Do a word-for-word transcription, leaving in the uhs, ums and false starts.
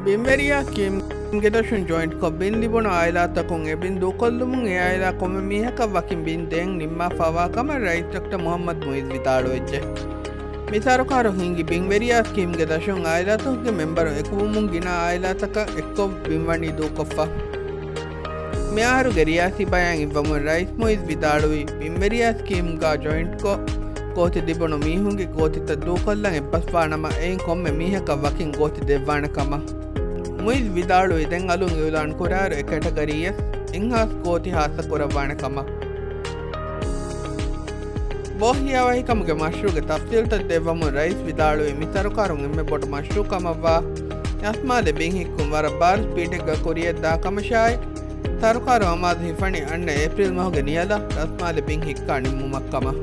ބިންވެރިޔާ ސްކީމްގެ ދަށުން ޖޮއިންޓްކޮށް ބިން ލިބުނު އާއިލާތަކުން އެ ބިން ދޫކޮށްލުމުން އެ އާއިލާ ކޮންމެ މީހަކަށް ވަކިން ބިން ދޭން ނިންމާފަވާ ކަމަށް ރައީސް ޑޮކްޓަރ މުހައްމަދު މުއިޒް ވިދާޅުވެއްޖެ. މި ސަރުކާރު ހިންގި ބިންވެރިޔާ ސްކީމްގެ ދަށުން އާއިލާތަކުގެ މެމްބަރު އެކުވުމުން ގިނަ އާއިލާތަކަށް އެއްކޮށް ބިން ވަނީ ދޫކޮށްފަ. މިއަހަރުގެ ރިޔާސީ ބަޔާން އިއްވަމުން ރައީސް މުއިޒް ވިދާޅުވީ، ބިންވެރިޔާ ސްކީމްގާ ޖޮއިންޓްކޮށް ގޯތި ލިބުނު މީހުންގެ ގޯތިތައް ދޫކޮށްލަން އެއްބަސްވާނަމަ، އެއިން ކޮންމެ މީހަކަށް ވަކިން ގޯތި ދެއްވާނެ ކަމަށް. މުއިޒް ވިދާޅުވީ، ދެން އަލުން އިއުލާން ކުރާއިރު އެ ކެޓަގަރީއަށް އެއްހާސް ގޯތި ހާއްސަ ކުރައްވާނެ ކަމަށް. ބޯހިޔާވަހިކަމުގެ މަޝްރޫޢުގެ ތަފްސީލްތައް ދެއްވަމުން ރައީސް ވިދާޅުވީ، މި ސަރުކާރުން އެންމެ ބޮޑު މަޝްރޫޢު ކަމަށްވާ ރަސްމާލެ ބިން ހިއްކުން ވަރަށް ބާރު ސްޕީޑެއްގަ ކުރިޔަށްދާ ކަމަށާއި، ސަރުކާރު އަމާޒު ހިފަނީ އަންނަ އޭޕްރީލް މަހުގެ ނިޔަލަށް ރަސްމާލެ ބިން ހިއްކާ ނިންމުމަށްކަމަށް.